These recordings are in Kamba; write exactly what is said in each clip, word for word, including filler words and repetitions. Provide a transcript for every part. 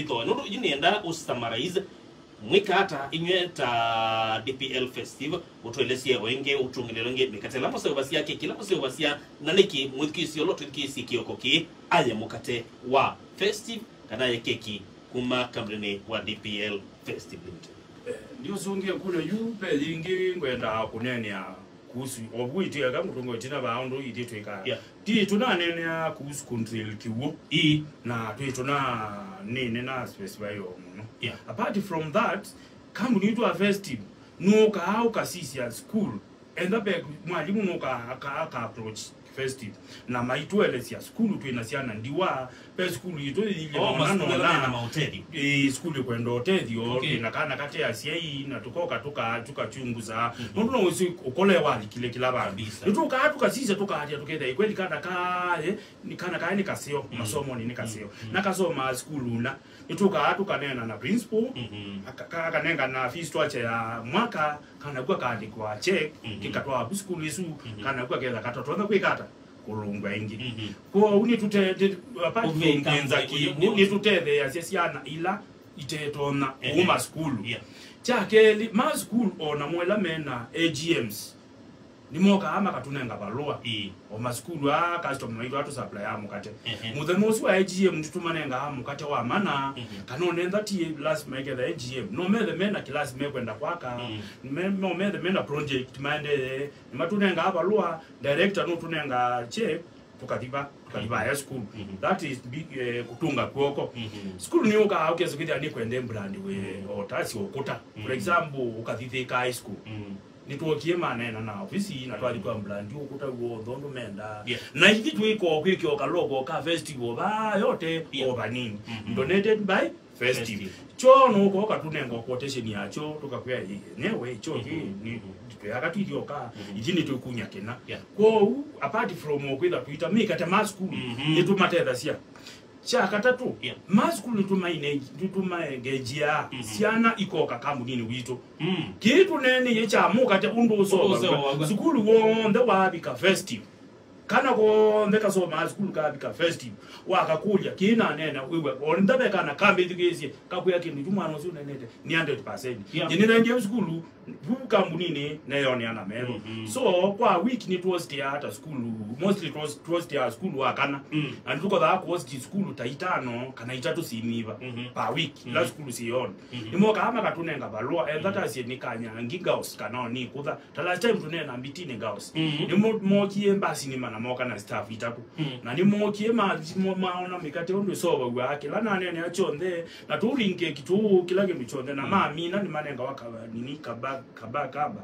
Ĩtho, nũndũ yu nĩenda ũ summarize, mwĩka ata inyw'ĩ ta D P L Festive, ũtũelesye o ĩngĩ, ũtũngĩlĩle ĩngĩ mĩkate ĩla mũseũvasya, keki ĩla mũseũvasya, na nĩkĩ mwĩthukĩĩsya ũla ũtwĩthukĩĩsye kĩoko kĩĩ aye mũkate wa Festive kana aye keki kuma kambunĩ wa D P L Festive Limited. Eh, ndiũsũngĩe kũlya yu, ve yĩngĩ ngwenda kũneenea kuhusu ovu itwĩeka mũtũngo ĩtina vaa ũndũ ithyĩ twĩkaa. Yeah. Ti tũnaneenea kuhusu kũndril kĩw'ũ. Ii. Na twĩ tũnaneenea specify o mũno. Yeah. Apart from that, kambuni itũ ya Festive nũkaa ũkasisya school. Enda ve mwalimũ nũkaa aka, aka approach Festive. Na maitũelesya sukulu twĩ na syana ndiwa, ve sukulu itũ yĩilye Oh, nona masukulu nona. Mena maũtethyo. Ĩĩ, sukulu ĩkwenda ũtethyo, Okay. Twĩ na kana kate asyai, na tũkoka tũka, tũkachunguza. Mhm. Nũndũ no ũsi ũkole walikile kila vandũ. Kabisa. Nĩtũkaa tũkasisya tũkaatya tũkethĩa kweli kana kaĩ, nĩ kana kaĩ nĩ kaseo, Mm. masomonĩ nĩ kaseo. Mm. Na kasomaa sukulu na. Nĩtũkaa tũkaneena na principal, Mhm. aka-, ka-, akanengana fee structure ya mwaka, kana kwa kaandĩkwa check, Mhm. kĩkatwaa sukulu isu, Mhm. kana kwa ketha katotonya kwĩka ata. Kũlũngwa ĩngĩ. Mhm. Kwoou nĩtũte-, nĩ-, apart from Kũvika kwĩnza kũlĩ kĩw'ũ, nĩtũtetheeasya syana ila itetonya Ehe. Kuuma sukulu. Yeah. Kya kelĩ, ma sukulu o namo ĩla mena A G Ms, nĩmokaa makatũnenga valũa. Ĩĩ. O masukulu aa customer maitũ atũsupply a mũkate. Ehe. Mũthenya ũsu wa A G M nĩtũmanengaa mũkate wa mana, Mhm. kana onentha ti lazima ĩketha A G M. No methe mena kĩlasi mekwenda kwaka, Mm. me-, no methe mena project maendee, nĩmatũnengaa valũa, director nũtũnengaa check, tũkathi va, tũkathi va high school. Mhm. That is big, eh, kũtũnga kw'oko. Mhm. School nĩyũkaa ũkesa kwĩthĩa nĩkwende brand wĩ, Mhm. o tasi ũkũta. For Mhm. example, ũkathi Thika High School. Mhm. Nĩtwokie maneena na ofisi na twathi twa brand ũkũta w'o ũndũ mendaa. Yeah. Na ithi twĩkoo kwĩkĩa o kalogo ka festival vaa yote Yeah. o vanini. Mhm. Donated by Festive. Festive. Kyo nũko katũnenga quotation yakyo, tũkakwĩa, "Ĩ, newe, kyo kĩ, Mhm. nĩ, Mhm. twĩaka twĩthyoka, Mhm. ithi nĩtũkunya kĩna." Yeah. Kwoou, apart from o kwĩtha twĩta mĩkate ma sukulu, Mhm. nĩtũmatethasya. Kya katatũ, Yeah. ma sukulu nĩtũmaine-, nĩtũmaengengĩaa Mhm. syana ikoka kambuninĩ witũ. Mm. Kĩĩ tũneeneie kya mũkate ũndũ ũseũvaw'a. Ũseũvaw'a. Sukulu w'onthe wavika Festive. Kana konthe kasomaa sukulu kavika Festive, wakakũlya, kĩĩ naneena, wĩw'a, o ntha ve kana kambĩthukĩĩsye, kakwĩa kĩndũ kyu mwana ũsu ũneenete, nĩ hundred percent. Yeah. Nyie nĩnaendie sukulu, vu kambuninĩ, neyonea na metho. Mm-hmm. So, kwa week nĩtwostea ata sukulu, mostly twos-, twostea sukulu wa kana. Mm. Na nĩtũkothaa kuhost sukulu ta itano kana itatũ siniva Mm-hmm. per week, ila Mm-hmm. sukulu sioni. Mm-hmm. Nĩmokaa makatũnenga valũa, etha Mm-hmm. tasie nĩ Kanyangi Girls, kana o nĩ Kũtha. Ta last time tũneena Mbitini Girls. Mm. Nĩmo-, mokie mbasi nĩ mana moka na staff itatũ. Mm. Na nĩmokie ma-, mo-, maona mĩkate ũndũ ĩsovaw'a kĩla naneenea kyonthe, na tũu ringeki tũu kĩla kĩndũ kyonthe, na Mm. mamina nĩmanengawa ka-, nini kaba, kaba, kaba.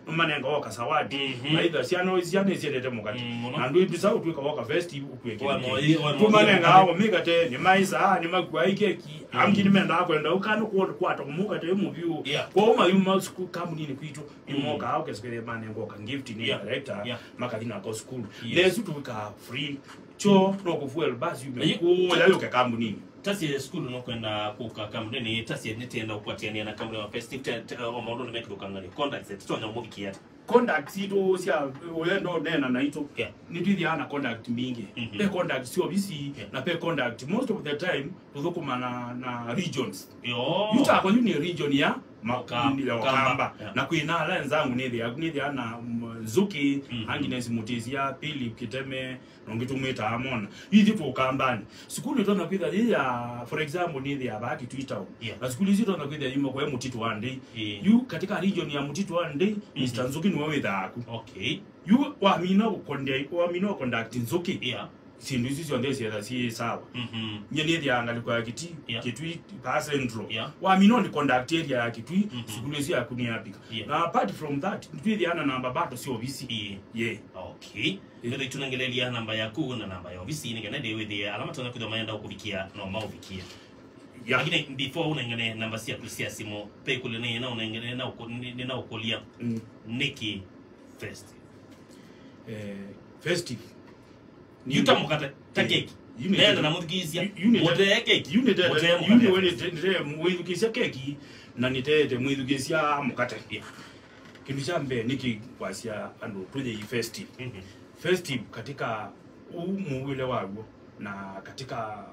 Nĩmanengawa kasawadi. Mhm. Na itha syana, syana isiendete mũkate. Mm, mũno. Na ndwĩ mbisa ũtwĩka woka festival ũtwĩke. Wa mo-, wa mo-, Tũmanengaa o mĩkate, nĩmaisaa, nĩmakuaa ikeki, Mm. angĩ nĩmendaa kwenda ũkana kwata mũkate wĩ mũvyũ. Yeah. Kwoou mayuma suku kambuninĩ kwitũ. Mm. Nĩmokaa ũkesa kwĩthĩa manengwa ka gift nĩ Yeah. director, Yeah. makathi nako sukulu. Yes. Na ĩsu tũkaa free. Kyo no kũfuel basi yume Na yu-, kũya yũke kambuninĩ. Tasie sukulu nũkwenda kũka kambuninĩ, tasie nĩtenda ũkwatĩanĩa na kambuni wa Festive, te-, te-, o maũndũ nĩmekĩthũkanganio. Conduct, tũtonya ũmũvikĩa ata? Conduct sitũ sya ũyenda ũneena naitũ. Yeah. Nĩtwĩthĩawa na conduct mbingĩ. Mhm. Ve conduct sya ovisi, Yeah. na ve conduct most of the time tũthũkũma na, na regions. Yo. Yu takwa yu nĩ region ya Ma-, Ũka-, ya Ũkamba. Ũkamba. Yeah. Na kwĩna ala enzangu nĩthĩa, nĩthĩa na, mm, Nzũkĩ, Mhm. Agnes Mũtĩsya, Philip Kĩteme, na ũngĩ tũmwĩtaa Mona. Ithyĩ tũ Ũkambanĩ. Sukulu ĩtonya kwĩtha yĩ ya, for example, nĩthĩa vaa Kitui Town. Yeah. Na sukulu isu itonya kwĩtha yuma kwa Mũtitũ wa Ndei. Yeah. Yu katika region ya Mũtitũ wa Ndei, Mhm. Mister Nzũkĩ nĩwe wĩthaa ku. Okay. Yu wamina ũkonde-, wamina ũconduct Nzũkĩ. Yeah. Syĩndũ isu syonthe syetha syĩ sawa. Mhm. Nyie nĩthĩaa ngalĩko ya Kitui, Yeah. Kitui, Paa Central. Yeah. Wamina ũni conduct area ya Kitui, Mhm. sukulu ĩsu yaku nĩyavika. Yeah. Na apart from that, nĩtwĩthĩaa na namba bado sya ovisi. Yeah. Yeah. Okay. Yeah. Nĩtũitũnengelelia namba yaku na namba ya ovisi, nĩkenda ndĩwĩthĩe ala matonya kwĩthwa mayenda ũkũvikia no maũvikie. Yeah. Lakini before ũnengane namba syaku sya simũ, pe kũlĩ nĩ na ũnengane na ũkũ-, nĩ, nĩ na ũkũlya. Mm. Nĩkĩ Festive? Eh, Festive. Yu ta mũkate, ta Eh, keki. Yu nĩ Neena tete. na mũthukĩĩsya. Yu, yu nĩ tete. Mũtee keki. Yu nĩ tete. Mũtee Yu nĩ mũkate. we nĩ te-, nĩ te-, mwĩthukĩĩsya keki, na nĩ tete mwĩthukĩĩsya mũkate. Yeah. Kĩndũ kya mbee nĩkĩ kwasya andũ tũyei Festive. Mhm. Festive katika uu mũuĩle waw'o na katika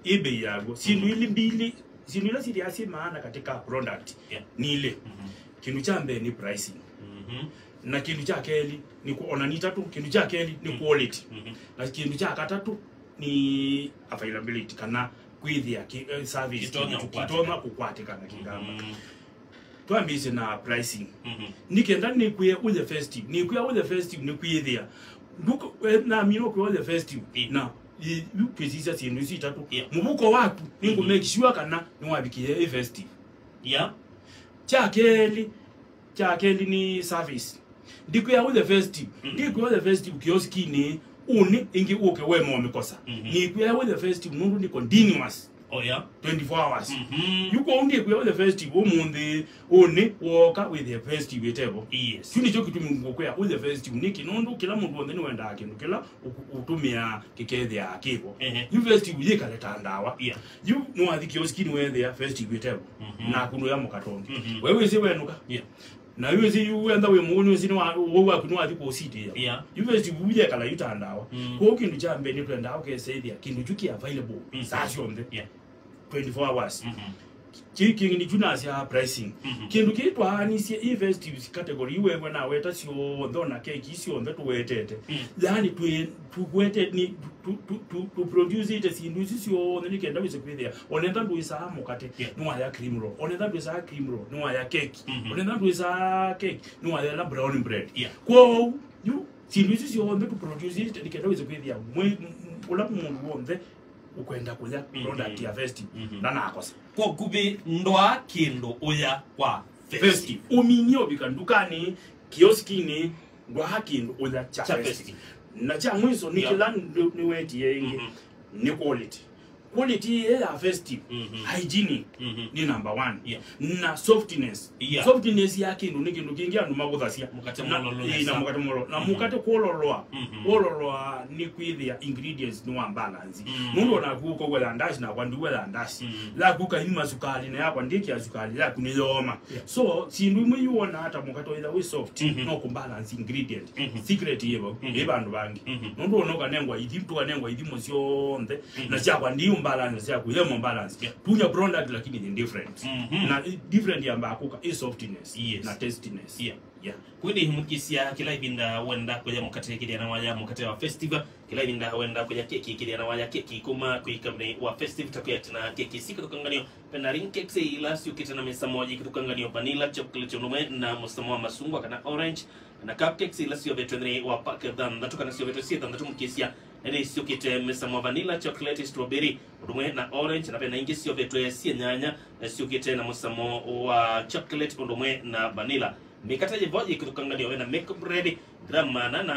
Ĩ mbei yaw'o. Syĩndũ ili mbili, syĩndũ ila syĩthĩaa syĩ maana katika product Yeah. nĩ ilĩ. Mhm. Kĩndũ kya mbee nĩ pricing. Mhm. Na kĩndũ kya kelĩ nĩ ku-, ona nĩ itatũ, kĩndũ kya kelĩ nĩ Mhm. quality. Mhm. Na kĩndũ kya katatũ nĩ availability, kana kwĩthĩa ki-, eh, service Kĩtonya kĩndũ kĩtonya kũkwatĩkana. Kũkwatĩkana kĩngamba. Mhm. Twambĩĩsye na pricing. Mhm. Nĩ kenda nĩkwĩa ũthe festive. Nĩkwĩa ũthe festive nĩ kwĩthĩa. Nduka, eh, namina ũkwĩa ũthe festive. Ĩ. Na, ĩ, yu kwĩsisya syĩndũ isu itatũ. Yeah. Mũvuko waku, nĩ ngũ Mhm. make sure kana nĩwavikĩe ĩ festive. Yeah. Kya kelĩ, kya kelĩ nĩ service. Ndikwĩa ũthe festive. Mhm. Ndikwĩa ũthe festive kioskinĩ, ũnĩ, ĩngĩ ũke wema ũmĩkosa. Mhm. Nĩkwĩa ũthe festive nũndũ nĩ continuous. Oh, yeah. twenty-four hours. Mhm. Yu kwoou ndikwĩa ũthe festive ũmũnthĩ, ũnĩ, woka wĩthĩe festive ĩtevo. Yes. Kyu nĩkyo kĩtumi ngũkwĩa ũthe festive nĩkĩ, nũndũ kĩla mũndũ w'onthe nĩwendaa kĩndũ kĩla ũku-, ũtũmĩaa kĩkethĩaa kĩvo. Ehe. Yu festive yĩkale ta ndawa. Yeah. Yu nĩwathi kioskinĩ weethĩa festive ĩtevo. Mhm. Naku nũya mũkatongi. Mhm. We wĩsĩ wenũka. Yeah. Na yu ĩsĩ yu wenda wĩ mũu nĩ ũsĩ nĩ wa, ũu waku nĩ wathi kũũsitĩa. Yeah. Yu festive yu yekala yu ta ndawa. Mm. Kwoou kĩndũ kya mbee nĩ twendaa ũkesethĩa kĩndũ kyu kĩ available Mm. saa syonthe. Yeah. twenty-four hours. Mhm. Kĩu kĩngĩ nĩkyu nasya pricing. Mhm. Kĩndũ kĩĩ twaanisye ĩ festive category yu wew'a naweta syonthe, ona keki syonthe tũwetete. Mm. Yaani twĩ, tũwete, nĩ, tu, tu, tu, tu produce ĩte syĩndũ isu syonthe nĩ kenda wĩse kwĩthĩa. Onetha ndwĩsaa mũkate, Yeah. nĩwaya cream roll. Onetha ndwĩsaa cream roll, nĩwaya keki. Mhm. Onetha ndwĩsaa keki, nĩwaya la brown bread. Yeah. Kwoou, yu, syĩndũ isu syonthe tũ produce ĩte nĩ kenda wĩse kwĩthĩa mwĩ, m-, m-, ũla mũndũ w'onthe ũkwenda kũya Mhm. product ya festive, Mhm. ndanakosa. Kwa ũkuvĩ ndwaa kĩndũ ũya kwa festive. Festive. Ũminie ũvika ndukanĩ, kioskinĩ, ndwaa kĩndũ ũya kya Kya festive. Festive. Na kya mwiso nĩ Yeah. kĩla nĩ-, nĩwetie ĩngĩ, Mhm. nĩ quality. Quality ĩĩ ya festive, Mhm. hygienic, Mhm. nĩ number one. Yeah. Na softness. Yeah. Softness ya kĩndũ nĩ kĩndũ kĩngĩ andũ mavũthasya. Mũkate Na, mwololo ĩĩ, na nesa. mũkate mwololo. Na Mhm. mũkate kwololoa. Mhm. Kwololoa nĩ kwĩthĩa ingredients nĩ wa balance. Mhm. Nũndũ onaku ũkow'a ya ndash nakwa ndiw'a ya ndash. Mhm. Yaku kaima sukali na yakwa ndĩkĩa sukali, yaku nĩ yoma. Yeah. So, syĩndũ imwe yu wonaa ta mũkate wĩtha wĩ soft, Mhm. no kũbalance ingredient. Mhm. Secret yĩ vau, Mhm. ĩ vandũ vangĩ. Mhm. Nũndũ ona ũkanengwa ithi-, tũkanengwa ithimo syonthe, Mhm. na syakwa ndiu balance, syaku yemo balance. Yeah. Tunya product lakini ni different. Mhm. Na i-, different yambaa kũka ĩ softness Yes. na tastiness. Yeah. Yeah. Kwĩthĩ mũkisya kĩla ĩvinda wenda kũya mũkate kĩthĩana waya mũkate wa festive, kĩla ĩvinda wenda kũya keki kĩthĩana waya keki kuma kwĩ kambuni wa festive ta kwĩ atina keki sikĩthũkanganio. Pena ring cakes ila syũkĩte na mĩsamo yĩ kĩthũkanganio vanilla chocolate ũndũ ũmwe na mũsamo wa masungwa kana orange, na cupcakes ila syovetwe nthĩnĩ wa pack thanthatũ kana syovetwe syĩ thanthatũ mũkĩsya nĩ syũkĩte mĩsamo vanilla chocolate strawberry ũndũ ũmwe na orange, na pena ingĩ syovetwe syĩ nyanya syũkĩte na mũsamo wa chocolate ũndũ ũmwe na vanilla. Mĩkate yĩvo yĩ kĩthũkanganio wena milk bread gram maana na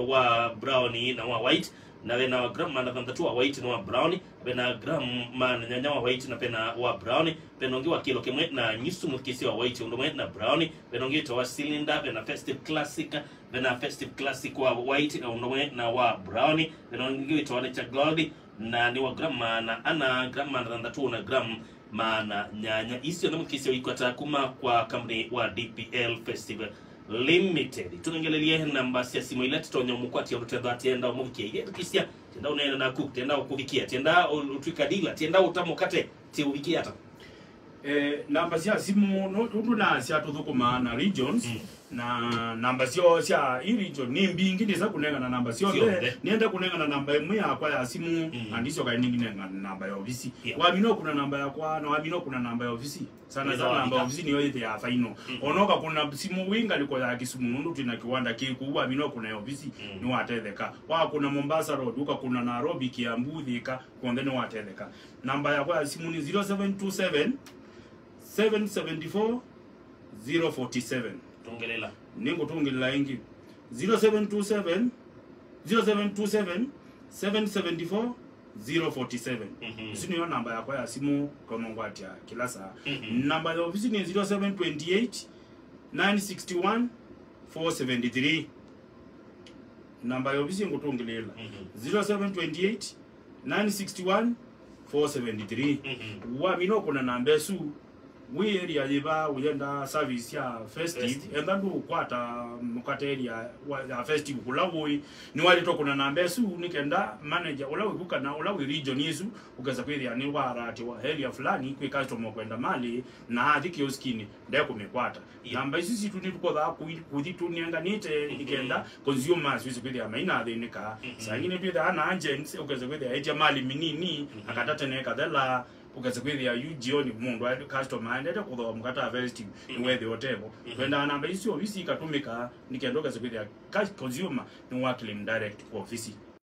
wa brown na wa white, na wena gram maana thanthatũ wa white na wa brown, wena gram maana nyanya wa white na pena wa brown, pena ũngĩ wa kĩlo kĩmwe na nyusu mũthikĩsya wa white ũndũ ũmwe na brown, pena ũngĩ wĩtawa cylinder, pena festive classic, pena festive classic wa white ũndũ ũmwe na wa brown, pena ũngĩ wĩtawa nature gold, na nĩ wa gram maana ana, gram maana thanthatũ na gram maana nyanya. Isu syonthe mũkĩsya ũikwata kuma kwa kambuni wa D P L Festive Limited. Tũnengelelie namba sya simũ ila tũtonya ũmũkwatĩa ũndũ twethwa tienda ũmũvikĩa ithethukĩsya, tienda ũneena naku, tienda ũkũvikĩa, tienda ũ-, ũtwĩka dealer, tienda ũta mũkate, ti ũvikĩa ata? Eh, namba sya simũ, no, ũndũ nasya tũthũkũmaa na regions, Mm. Na namba syoo sya ii region nĩ mbingĩ, ndĩsa kũnengana namba syonthe. Syonthe. Nĩenda kũnengana namba ĩmwe yakwa ya simũ, Mm. na ndisyoka nĩngĩnengana namba ya ovisi. Yeah. Wamina ũkũna namba yakwa, na wamina ũkũna namba ya ovisi. Sana Wĩthwa sana namba ya ovika. Ovisi nĩyo yĩthĩaa final. Mm. Ona ũkakũna simũ wĩ ngalĩko ya Kisumu, nũndũ twĩna kĩwanda kĩ kũu, wamina ũkũna ya ovisi, Mm. nĩwatetheka. Wakũna Mombasa Road, ũkakũna Nairobi, Kiambu, Thika, kw'onthe nĩwatetheka. Namba yakwa ya simũ nĩ zero seven two seven, seven seven four, zero forty seven. Tũngĩlĩla. Nĩngũtũngĩlĩla ĩngĩ. Zero seven two seven, zero seven two seven, seven seven four, zero forty seven. Mhm. Isu nĩyo namba yakwa ya simũ, twanongwatya kĩla saa. Mhm. Namba ya ovisi nĩ zero seven twenty eight, nine sixty one, four seventy three. Namba ya ovisi ngũtũngĩlĩla. Mhm. Zero seven twenty eight, nine sixty one, four seventy three. Mhm. Wamina ũkũna namba ĩsu, Wĩ area yĩva ũyenda service ya Festive, Festive. Enda ndũkwata mũkate area wa, ya Festive kũla wũĩ. Nĩwaĩlĩtwe kũna namba ĩsu nĩ kenda manager ũla wĩ ku kana ũla wĩ region ĩsu ũkesa kwĩthĩa nĩ waratĩwa area fulani kwĩ customer ũkwenda malĩ na athi kioskinĩ ndekũmĩkwata. Yeah. Namba isu sitũ nĩtũkothaa kũi-, kũthi tũnenganĩte, mhm, nĩ kenda consumers wĩse kwĩthĩa mainathĩnĩka. Mhm. Saa ingĩ nĩtwĩthaa na agents ũkesa kwĩthĩa etya malĩ mĩnini, mhm, akata tene kathela, ũkesa kwĩthĩa yu jioni mũndũ aĩ-, customer aendete kũthooa mũkate wa Festive, mhm, nĩwethĩwa ũtevo. Mhm. Twendaa namba isu ovisi ikatũmĩka nĩ kenda ũkesa kwĩthĩa ca-, consumer nĩwa claim direct kwa ovisi.